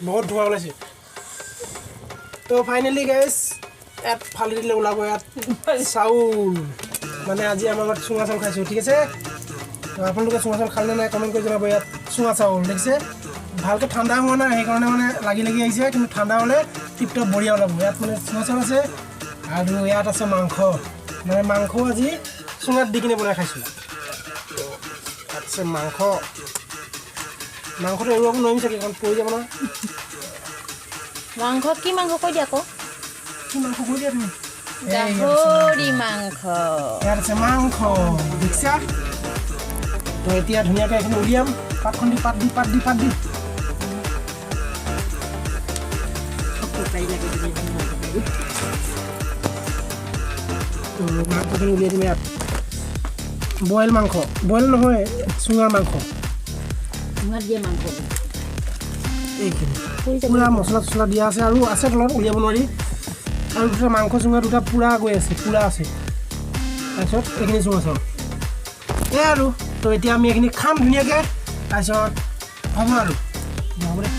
বহুত ধোঁৱা ওলাইছে। তো ফাইনেলি গাইজ, ইয়াত ফালি দিলে ওলাব ইয়াত চাউল। মানে আজি আমাৰ ঘৰত চুঙা চাউল খাইছোঁ, ঠিক আছে? তো আপোনালোকে চুঙা চাউল খালে নাই, কমেণ্ট কৰি জনাব। ইয়াত চুঙা চাউল দেখিছে, ভালকৈ ঠাণ্ডা হোৱা নাই, সেইকাৰণে মানে লাগি লাগি আহিছে। কিন্তু ঠাণ্ডা হ'লে টিপ টপ বঢ়িয়া ওলাব। ইয়াত মানে চুঙা চাউল আছে আৰু ইয়াত আছে মাংস। মানে মাংস আজি চুঙাত দি কিনে বনাই খাইছোঁ। তো ইয়াত আছে মাংস। মাংসটো এৰুৱাব নোৱাৰিম চাগে, কাৰণ পৰি যাব নহয়। মাংস কি মাংস কৈ দিয়া আকৌ। কি মাংস কৈ দিয়া তুমি। এই ইয়াত আছে। গাহৰি মাংস। ইয়াত আছে মাংস, দেখিছা? তো এতিয়া ধুনীয়াকৈ এইখিনি উলিয়াম। পাতখন দি, পাত দি, পাত দি, পাত দি। তো মাংসখিনি উলিয়াই দিম ইয়াত। বইল মাংস, বইল নহয়, চুঙাৰ মাংস। চুঙাত দিয়া মাংস। এইখিনি পৰি যাব। পূৰা মছলা চছলা দিয়া আছে আৰু আছে তলত, উলিয়াব নোৱাৰি। আৰু দুটা মাংস চুঙা দুটা পূৰা গৈ আছে, পূৰা আছে। তাৰপিছত এইখিনি চুঙা চাউল, এয়া আৰু। তো এতিয়া আমি এইখিনি খাম ধুনীয়াকৈ, তাৰপিছত হ'ব আৰু, হ'ব দে।